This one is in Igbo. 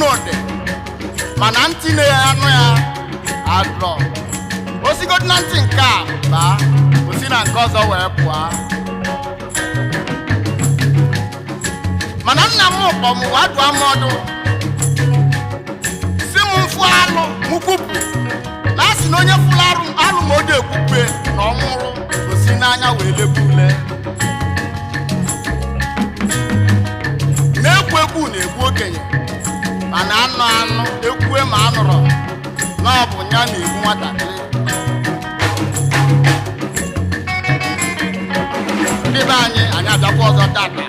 Ọnụ dị, mana ntị na-anụ ya adrọ. Osigodi na ntị nke a baa, osi na nke ọzọ wee pụọ. Mana nna m kpọ m wee dụọ m ọdụ, si m mfụ alụ m kwupụ, na asị na onye fụrụ arụ alụ ma o dị ekwukwe na ọ nwụrụ, osi n'anya wee lebu ule. Na-ekwu ekwu na-egbu okenye, mana anụ anụ ekwue ma anụrọ na ọ bụ ya na-egbu nwatakịrị. Ndị be anyị, anyị abịakwa ọzọ tata.